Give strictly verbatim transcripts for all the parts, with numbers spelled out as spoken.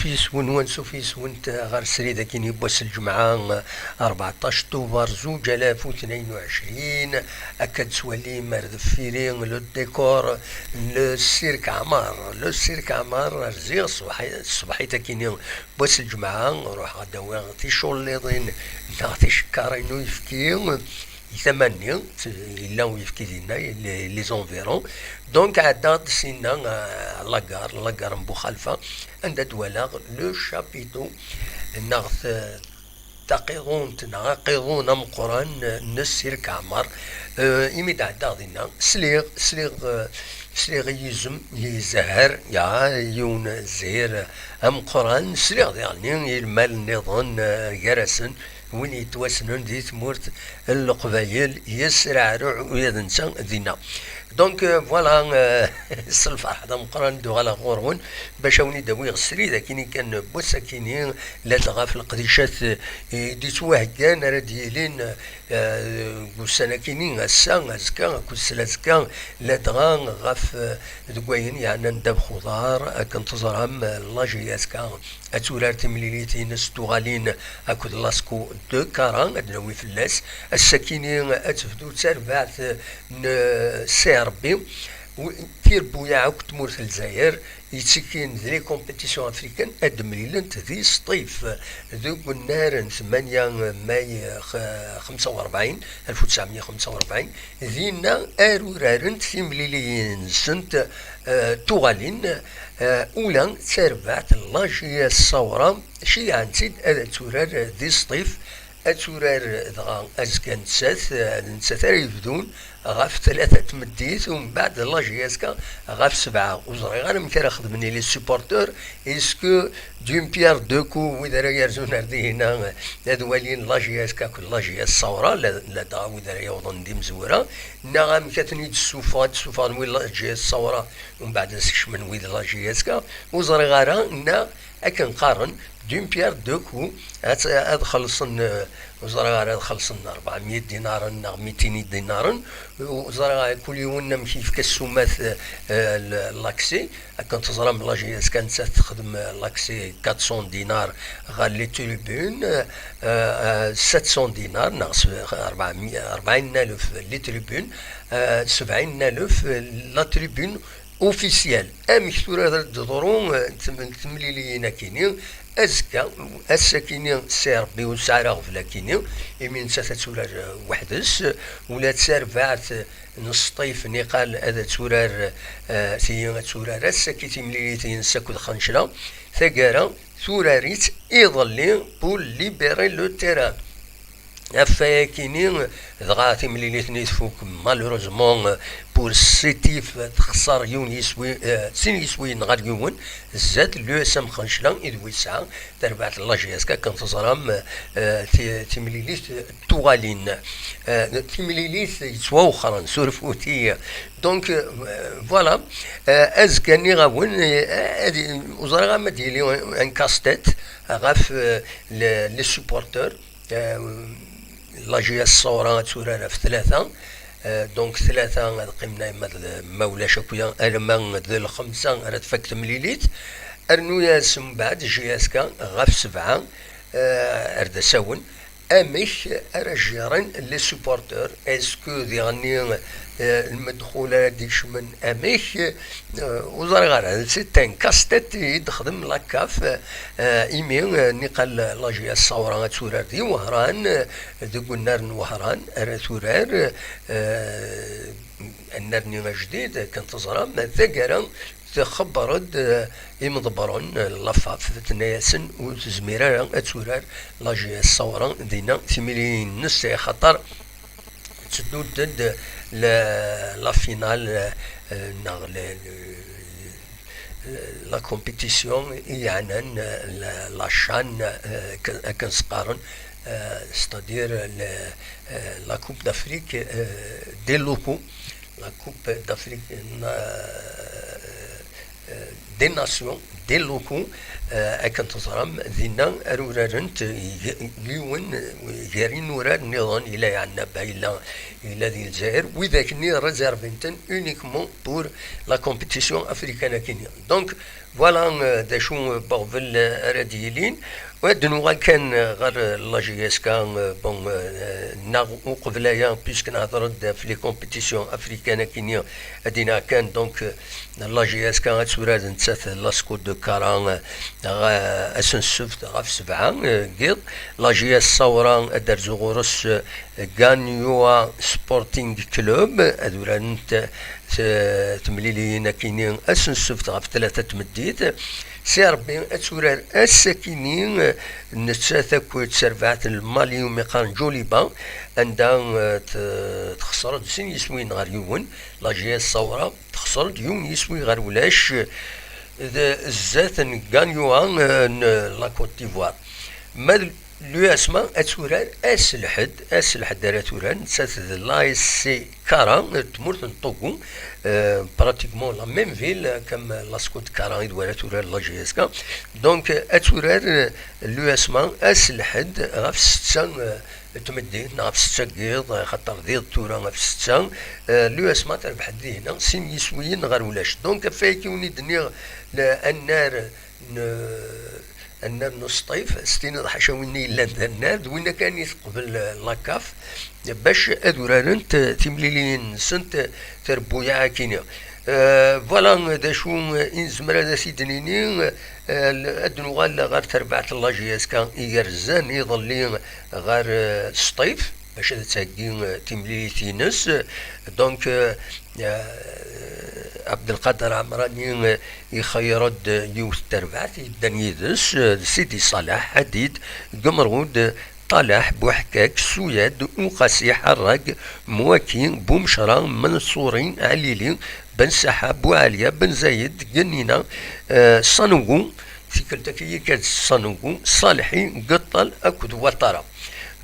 Yes-wen, ansuf yes-went ɣer srid akkin n wass n lǧemɛa, rbeɛṭac Tubeṛ zuǧ alaf u tnayen u ɛecrin. Akka d-tettwalim ar deffir-i le décor n le Cirque Ɛmar. Le Cirque Ɛmar, rziɣ ṣṣbeḥ-, ṣṣbeḥ-it akkin n wass n lǧemɛa, ruḥeɣ ad d-awiɣ ticulliḍin neɣ ticekkarin n uyefki. Tama-nni, t-, yella uyefki dinna, les, les environs. Donc, ɛeddaɣ-d sinna, euh, la gare, la gare n Buxalfa, anda d-walaɣ le chapiteau, neɣ t-, taqiḍunt, neɣ aqiḍun ameqqran n Cirque Ɛmar. Euh, imi d-ɛeddaɣ dinna, sliɣ, sliɣ, euh, sliɣ i yizem, i zzher, ya, yiwen zzhir ameqqran, sliɣ diɣen i lmal nniḍen, euh, gar-asen, win yettwassnen di tmurt n Leqbayel, yesreɛruɛ ula d netta dinna. Donc, euh, voilà, euh, s lferḥ d ameqqran d-uɣaleɣ ɣur-wen bac a wen-id-awiɣ srid akkin kan n wass-akkin, ladɣa ɣef leqdicat, euh, i d-yettwaheggan ara d-yilin, euh, deg ussan-akkin, ass-a, azekka akked s lazekka, ladɣa ɣef, euh, deg wayen yeɛnan ddabex uḍar, akken teẓram, euh, la J S K ad turar timlilit-ines n tuɣalin akked Lasco de Kara, ad d-nawi fell-as. Ass-akkin ad tebdu d tarbaɛt n C R B, w-, tirbuyaɛ akk n tmurt n Lezzayer, yettekkin d les compétitions africaines, ad d-mlilent di Sṭif, deg unnar n tmanya May, x-, xemsa u rebɛin, alef u tesɛemya u xemsa u rebɛin. Dinna ar urarent timliliyin-nsent, eh, tuɣalin, eh, ula d tarbaɛt n la J S Ṣawra, ceyyɛen-tt-id ad turar di Sṭif, ad turar dɣa azekka nettat, eh, d nettat ara yebdun ɣef tlata n tmeddit, umbeɛd la J S K ɣef sebɛa. Ur ẓriɣ ara amek ara xedmen les supporteurs, est-ce que d'une pierre deux coups, wid ara yerzun ar dihina, eh, ad walin la J S K akked la J S Ṣawra, la, ladɣa wid ara yawḍen d imezwura, neɣ amek ad ten-id-ssufeɣ, ad d-ssufɣen wid la J S Ṣawra, umbeɛd ad skecmen wid la J S K, ur ẓriɣ ara, neɣ akken qqaren, d'une pierre deux coups, ad, ad xellṣen, eh, ur ẓriɣ ara ad xellṣen rebɛemya dinaren neɣ mitin dinaren, ur ẓriɣ ara kul yiwen amek yefka ssumat, eh, eh, l-, l'accès, akken teẓram la J S K nettat texdem, eh, l'accès quatre cents dinars ɣer les tribunes, eh, eh, sept cents dinars, neɣ s-, rebɛemya, rebɛin alef les tribunes, eh, sebɛin alef la tribune officielle. Amek tura ara d-teḍru, eh, tem-, temliliyin akini? Azekka, ass-akini, C R B ur nesɛi ara aɣbel akini, imi nettat ad turar, eh, weḥd-s, ula d tarbaɛt n Sṭif niqal ad turar, eh, tiyi ad turar ass-agi timlilit-ines akked Xencla. Taggara, turar-itt iḍelli pour libérer le terrain. Ɣef wayakini, dɣa timlilit-nni tfuk, malheureusement, pour Sétif, texṣer yiwen yiswi, eh, sin yiswiyen ɣer yiwen, zdat l'U S M Xencla i d wi tesɛa tarbaɛt n la J S K, akken teẓram, eh, ti-, timlilit tuɣalin, eh, timlilit yettwawexxren, surfut-iyi. Donc, eh, voilà, eh, azekka nniɣ-awen, eh, ad, ur ẓriɣ ama ad yili un casse-tête ɣef, eh, le-, les supporters. Eh, la J S Ṣawra ad turar ɣef tlata. Eh, donc tlata ad qqimen, ma d, ma ulac akya, alamma d lxemsa ara tfak temlilit. Rnu-yas mbeɛd J S K ɣef sebɛa, eh, ar d asawen. Amek ara gérer les supporters? Est-ce que diɣenni, eh, lmedxul ara d-ikecmen? Amek? Eh, ur ẓriɣ ara. C'est un casse-tête i d-texdem la CAF, eh, imi, eh, niqal la J S Ṣawra ad turar di Wehran, eh, deg unnar n Wehran ara turar, eh, annar-nni ajdid, akken teẓram, taggara txebber-d, eh, imḍebbren, eh, la FAF, tenna-yasen ur tezmir ara ad turar la J S Ṣawra dinna, timlilit-ines, axaṭer tteddunt-d la, la finale, eh, neɣ le, le, la compétition i yeɛnan, eh, la, la CHAN, eh, akken, akken s-qqaren, eh, c'est-à-dire le, eh, la Coupe d'Afrique, eh, des locaux, la Coupe d'Afrique, eh, eh, des nations, des locaux, euh, akken teẓram, dinna ara urarent g-, yiwen gar yinurar nniḍen, yella Ɛennaba, yella, yella di Lezzayer, widak-nni réservent-ten uniquement pour la compétition africaine akini. Donc, voilà, euh, d acu, euh, n uɣbel, euh, ara d-yilin. Ad nuɣal kan, euh, ɣer, euh, la J S K, euh, bon, euh, neɣ uqbel aya, puisque nehder-d ɣef les compétitions africaines akini, ad iniɣ kan, donc, euh, la J S K ad turar nettat la Scout de Kara, euh, ɣ-, ass n ssebt ɣef sebɛa, euh, n yiḍ. La J S Sawra ad d-terzu ɣur-s, euh, Gagnoa Sporting Club, ad urarent, eh, temliliyin akini ass n ssebt ɣef tlata n tmeddit. Si Rebbi ad turar ass akini, eh, nettat akked terbaɛt n Lmali umi qqaren Djoliba, anda, eh, t-, texṣer-d sin yiswiyen ɣer yiwen, la J S Sawra texṣer-d yiwen yiswi ɣer ulac, d zdat n Gagnoa, eh, n la Côte d'Ivoire. Ma d l'U S M A ad turar ass n lḥedd, ass n lḥedd ara turar, nettat d l'A S C Kara, tmurt n Togo, euh, pratiquement la même ville, comme la Scout Kara i d wara turar la J S K. Donc, ad turar, euh, l'U S M A ass n lḥedd ɣef setta, euh, n tmeddit, neɣ ɣef setta n yiḍ, xaṭer d iḍ tura ɣef setta, euh, l'U S M A terbeḥ-d dihna sin yiswiyen ɣer ulac. Donc, ɣef wayagi i wen-d-nniɣ, le-, annar n, annar n Sṭif, s tiniḍ ḥaca win yellan d annar, d winna kan i teqbel, eh, la CAF, bac ad urarent, eh, timliliyin-nsent, eh, trebbuyaɛ akini. Eh, voilà, d acu, eh, i nezmer ad as-id-nini, eh, ad nuɣal ɣer terbaɛt n la J S K igerrzen iḍelli ɣer, eh, Sṭif, bac ad tettheggi, eh, timlilit-ines. Donc, eh, eh, Abdelkader Amrani, eh, ixeyyer-d yiwet n terbaɛt yeddan yid-s, eh, d Sidi Ṣaleḥ Ḥadid, Gemrud, Ṭaleḥ, Buḥkak, Suyad, Uqasi, Ḥerrag, Mwaki, Bumecra, Menṣuri, Ɛlili, Ben Saḥa, Buɛalya, Ben Zayed, Gennina, eh, Sanugu, tikkelt-agi akka d Sanugu, Ṣaleḥi, Geṭṭal akked Watara.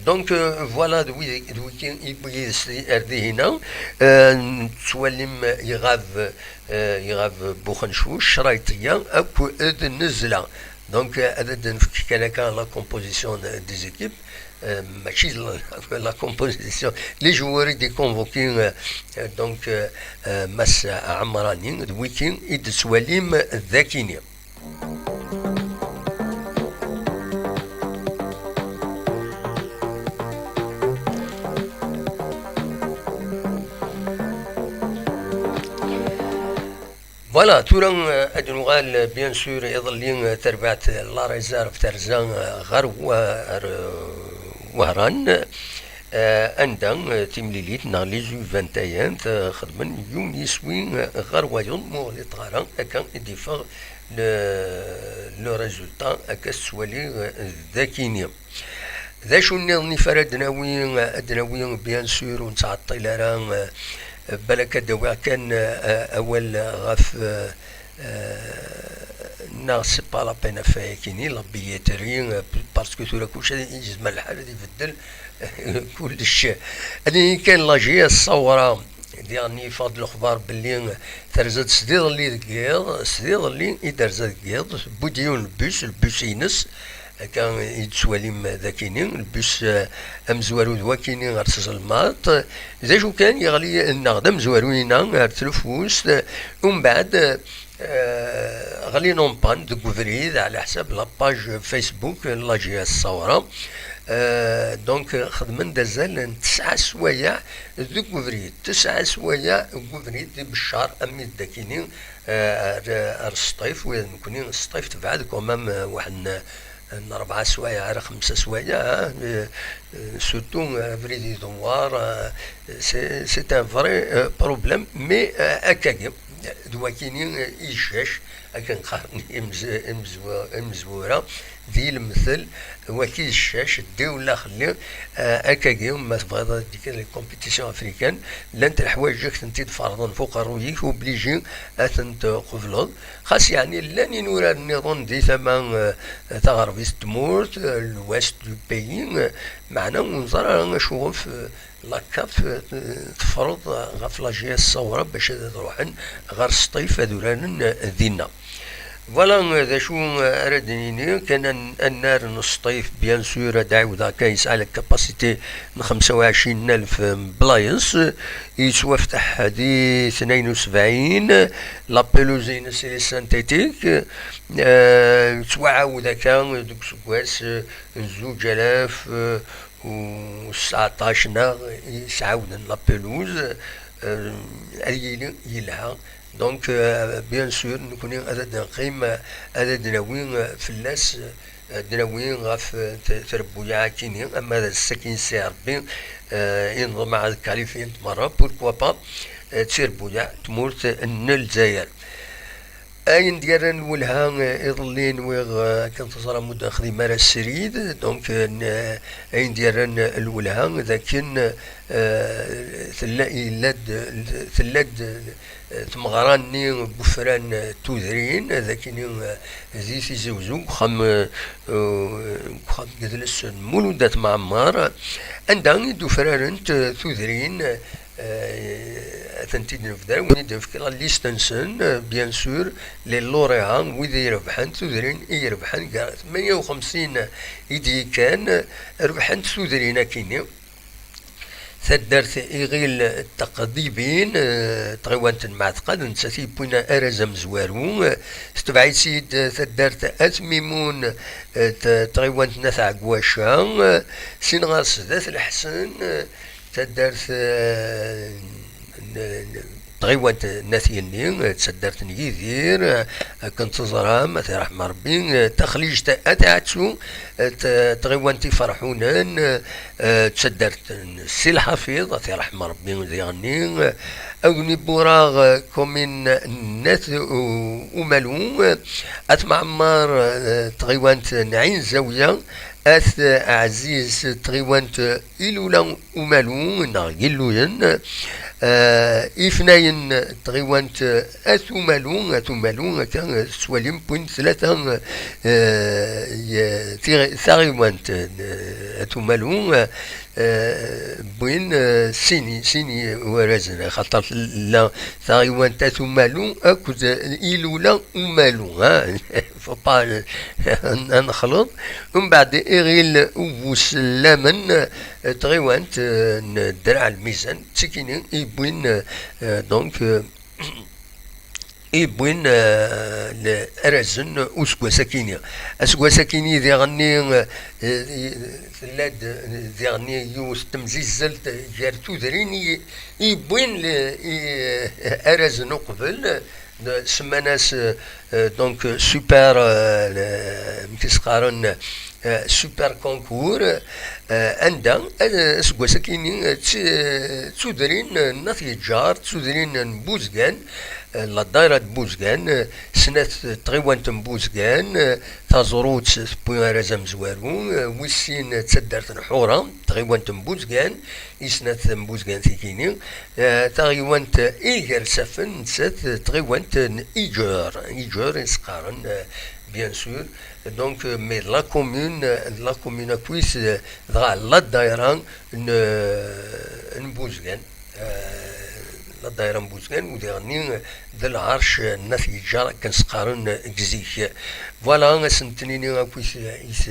Donc, euh, voilà, d wi-, d wigi i yewwi yid-s di-, ar dihina. Euh, nettwalim iɣab, euh, iɣab Buxencuc, Craytia akked Nezla. Donc, euh, ad d-nefk kan akka la composition de-, des équipes, euh, mačči la, la composition, les joueurs i d-convoqués, euh, euh, donc, euh, euh, Mass Ɛemrani, d wigi i d-tettwalim d akini. Voilà, tura, euh, ad nuɣal, euh, bien sûr, iḍelli, euh, terbaɛt, euh, la réserve terza, euh, ɣer wa-, ɣer, euh, Wehran, euh, anda, euh, timlilit neɣ les U vingt et un, euh, xedmen yiwen yiswi, euh, ɣer wayeḍ, ma ur ɣliṭeɣ ara, akka i d-iffeɣ le, le résultat, akka tettwali, euh, d akini. D acu nniḍen i ara d-nawi, ad d-nawi, bien sûr, ur nettɛeṭṭil ara, eh, balak ad d-awiɣ kan, eh, awal ɣef, eh, eh, neɣ c'est pas la peine ɣef wayakini, la billetterie, eh, parce que tura kullec yezmer lḥal ad ibeddel, kullec. Ad nini kan la J S Sawra, diɣen yeffeɣ-d lexbar belli terza-d sdiḍelli deg yiḍ, sdiḍelli i d-terza deg yiḍ, tewwi-d yiwen lbus, lbus-ines, akka i d-tettwalim d akini, lbus, eh, amezwaru d wakini ɣer tzelmaḍt. D acu kan, yeɣli, neɣ d amezwaru-ina ɣer tlufust, umbeɛd, eh, ɣlin en panne deg ubrid, ɛla ḥsab la page Facebook n la J S Sawra. Eh, donc, xedmen-d azal n tesɛa swayeɛ deg ubrid. Tesɛa swayeɛ deg ubrid di Beccar, am i d akini, eh, ar, ar Sṭif, wid nekni Sṭif tebɛed quand même, eh, waḥed n, n rebɛa swayeɛ ar xemsa swayeɛ, eh, eh, surtout, eh, abrid idewwar, eh, c'est, c'est un vrai, eh, problème, mais, eh, akkagi, d wakini, eh, i d ccac, akken qqaren imez-, imezwa-, imezwura, di lemtel, waki d ccac, ddiw la xelli, eh, akkagi, ma tebɣiḍ ad d-ikkan les compétitions africaines, llant leḥwayeǧ i k-tent-id-ferḍen f uqerruy-ik, obligé ad tent-tqebleḍ. Xas yeɛni llan inurar nniḍen di tama, eh, taɣerbit n tmurt, eh, l'ouest du pays, eh, meɛna ur neẓri ara acuɣef, eh, la CAF, eh, tefreḍ ɣef la J S Sawra bac ad ruḥen ɣer Sṭif ad uraren, eh, dinna. Voilà, d acu ara d-nini, kan ad n-, ad nerr nesṭif, bien sûr, ad d-ɛiwdeɣ kan yesɛa la capacité n xemsa u ɛecrin alef n blayes, yettwafteḥ di tnayen u sebɛin, la pelouse-ines est synthétique, euh, yettwaɛawed akka deg useggas, euh, zuǧ alaf, euh, u seɛṭac neɣ i s-ɛawden la pelouse, euh, ad yili yelha. Donc, euh, bien sûr, nekkni ad d-neqqim, ad d-nawi, euh, fell-as, euh, ad d-nawi ɣef, euh, t-, trebbuyaɛ-akini, ama d ass-akini si Rebbi, euh, i neḍmeɛ ad kalifyent merra, pourquoi pas, euh, d tirebbuyaɛ n tmurt n Lezzayer. Ayen d-yerran lwelha, eh, iḍelli nwiɣ, eh, akken teẓram ur d-nexdim ara srid, donc, eh, n-, ayen d-yerran lwelha d akken, eh, tella, yella-d, tella-d, eh, tmeɣra-nni n wefran, eh, tudrin, d akken, eh, di Tizi Wezzu, deg uxxam, eh, eh, deg uxxam n yidles n Mulud At Mɛemmer, anda i d-ufrarent, eh, tudrin, Eh, ad tent-id-nebder, win i d-nefk la liste-nsen, eh, bien sûr, les lauréats, wid i irebḥen, tudrin i irebḥen, gar tmanya u xemsin i d-yekkan, eh, rebḥent tudrin akini. Taddart Iɣil Taqdibin, eh, tɣiwant n Mɛetqad, nettat i yewwin arraz amezwaru, eh, tetbeɛ-itt-id, eh, taddart At Mimun, eh, t-, tɣiwant n At Ɛegwaca, eh, sin ɣer sdat Leḥsen, eh, Taddart, eh, n, n, tɣiwant n At Yenni, eh, d taddart n Yidir, eh, akken teẓram, ad t-iṛḥem Ṛebbi, eh, taxliǧt At Ɛettu, eh, t-, tɣiwant Iferḥunen, eh, d taddart n Si Lḥafiḍ, ad t-iṛḥem Ṛebbi diɣenni, eh, Agni Buraɣ, eh, commune n At U-, Umalu, eh, At Mɛemmer, eh, tɣiwant n Ɛin Zawiya, At Ɛziz, tɣiwant Ilula Umalu neɣ Gilluyen, eh, Ifnayen tɣiwant At Umalu, At Umalu, akka tettwalim, wwin tlata, eh, ye-, tiɣi-, taɣiwant n At Umalu, eh, wwin, eh, sin, sin warrazen, axaṭer tella taɣiwant At Umalu akked Ilula Umalu, ha? Faut pas, euh, ad nexleḍ. Umbeɛd, Iɣil Ubusellamen, euh, tɣiwant, euh, n Draɛ Lmizan, d tikini i yewwin, euh, donc, euh, i yewwin, euh, le-, arrazen useggas akini. Aseggas akini diɣenni, euh, euh, tella-d, euh, diɣenni yiwet n temzizzelt gar tudrin i, i yewwin le-, i, euh, arrazen uqbel, d-, semman-as, euh, euh, donc, euh, super, euh, le-, amek i s-qqaren, euh, super concours, euh, anda, euh, aseggas akini, euh, d ti-, euh, d tudrin, euh, n At Yeǧǧar, d tudrin n Buzgan, euh, la daïra de Buzgan, euh, snat, euh, tɣiwant n Buzgan, euh, taẓrut tewwi arraz amezwaru, euh, wis sin d taddart n Ḥura, tɣiwant n Buzgan, i snat n Buzgan tikini, eh, taɣiwant Igersafen, nettat d tɣiwant n Iǧer, Iǧer i s-qqaren, eh, bien sûr. Donc, eh, mais la commune, eh, la commune akkit, eh, dɣa la daïra n, eh, n Buzgan, eh, la daïra n Buzgan, u diɣenni, eh, d lɛerc, eh, n At Yeǧǧar, akken s-qqaren, eh, deg zik. Voilà, ad sen-t-nini akkit, eh, i s-,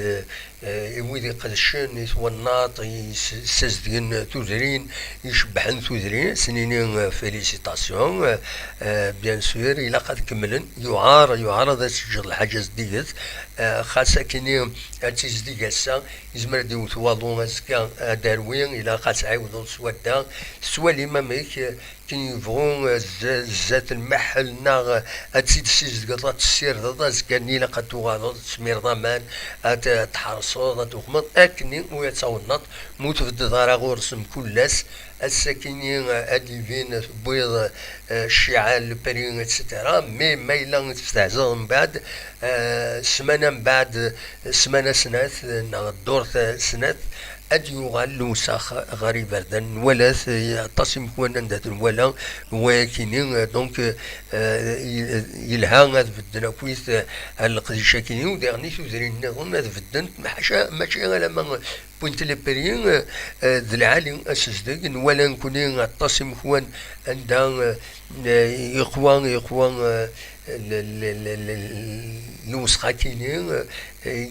eh, i wid iqedcen, i twennaḍt, i s-, ssazedgen tudrin, i cebbḥen tudrin, ad s-nini, eh, félicitations, eh, eh, bien sûr, ilaq ad kemmlen, yuɛer, yuɛer ad teǧǧeḍ lḥaǧa zeddiget, eh, xas akini ad tizdig ass-a, yezmer ad iwet waḍu azekka ad d-terwi, ilaq ad tɛiwdeḍ s wadda, tettwalim amek, eh, Akken yebɣu, eh, z-, zdat lmeḥel, neɣ, eh, ad tt-id-ssizedgeḍ, ad tessirdeḍ, azekka-nni ilaq ad tuɣaleḍ, ad tesmireḍ aman, ad t-, ad tḥerseḍ, ad tuxmeḍ, akken ur ad tawennaḍ, ma ur tbeddeḍ ara ɣur-s mkul ass, ass-akini, eh, ad d-ibin tewwiḍ, eh, cciɛa, le prix, et cetera. Mais ma yella testehzaḍ mbeɛd, eh, ssmana mbeɛd, ssmana snat, neɣ ddurt snat, ad d-yuɣal lewsex ɣer iberdan. Nwala-t, eh, aṭas imekwan anda t-nwala, wayakini, eh, donc, eh, eh, yelha ad bedden akkit, eh, ar leqdic-akini, u diɣen i tudrin nniḍen ad beddent, ḥaca, mačči alamma Point le Peri, euh, euh, d lɛali asezdeg, nwala nekkni aṭas imekwan anda, euh, euh, yeqwa, yeqwa, euh, le, le, le, le, lewsex-akini, euh,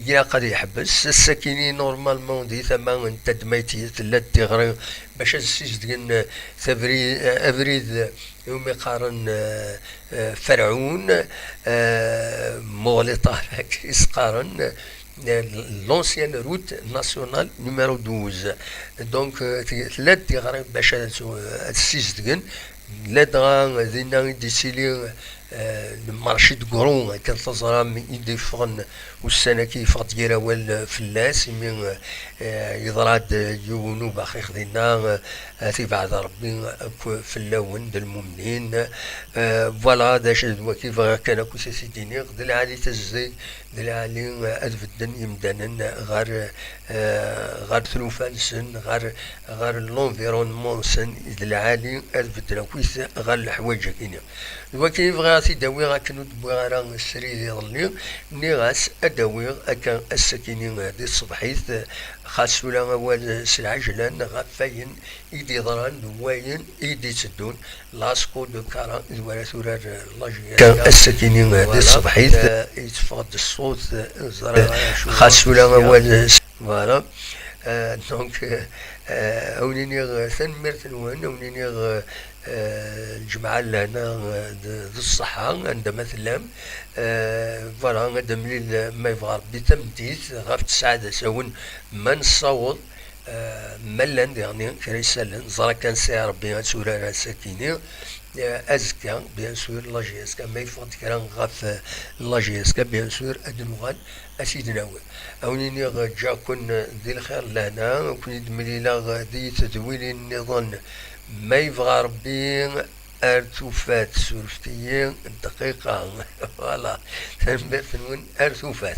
ilaq ad yeḥbes. Ass-akini, normalement, di tama n tadmayt tella-d tiɣri bac ad ssizdgen, euh, tabri-, euh, abrid, euh, iwumi qqaren, euh, euh, Ferɛun, euh, Muɣli Ṭarak i s-qqaren, euh, l'ancienne route nationale numéro douze. Donc, euh, t-, tella-d tiɣri bac ad, ad ssizdgen. Ladɣa dinna i d-ittili, euh, le marché de gros, akken teẓram i d-yeffɣen ussan-agi, yeffeɣ-d yir awal, euh, fell-as, imi, euh, yeḍra-d yiwen ubaxix dinna, euh, ad t-ibɛed Rebbi akk fell-awen d lmumnin. Euh, voilà, d acu d waki bɣiɣ kan akk s as-id-iniɣ, d lɛali tezdeg, d lɛali, euh, ad bedden yimdanen ɣer, euh, ɣer tlufa-nsen, ɣer, ɣer l'environnement-nsen, d lɛali ad bedden akkit ɣer leḥwayeǧ-agi-nni. D wakken i bɣiɣ ad t-id-awiɣ akken ur d-wwiɣ ara srid iḍelli, nniɣ-as ad d-awiɣ akka ass-akini di tṣebḥit, xas ula awal s lɛejlan ɣef wayen i d-yeḍran d wayen i d-itteddun. Lasco de Cara d wara turar, euh, la G S K. Ass-akini, euh, di tṣebḥit, euh, yetteffeɣ-d ṣṣut, euh, ẓriɣ ara acu xas ula awal, euh, voilà. Euh, donc, euh, euh, a wen-iniɣ, euh, tanemmirt-nwen, a wen-iniɣ, euh, euh, lǧemɛa n lehna, euh, d, d ṣṣeḥḥa, anda ma tellam. Euh, voilà, ad d-nemlil, euh, ma yebɣa Rebbi tameddit, ɣef tesɛa d asawen, ma nessaweḍ, euh, ma llan diɣen kra isallen, ẓra kan sɛiɣ Rebbi ad turar ass-akini, euh, azekka, bien sûr, la G S K, ma yeffeɣ-d kra ɣef, euh, la G S K, bien sûr, ad d-nuɣal ad t-id-nawi. A wen-iniɣ, ǧǧiɣ-ken di lxir lehna, ad ken-id-mlileɣ di tedwilin nniḍen, ma yebɣa Rebbi, ar tufat, surfet-iyi dqiqa. Voilà, tanemmirt-nwen, ar tufat.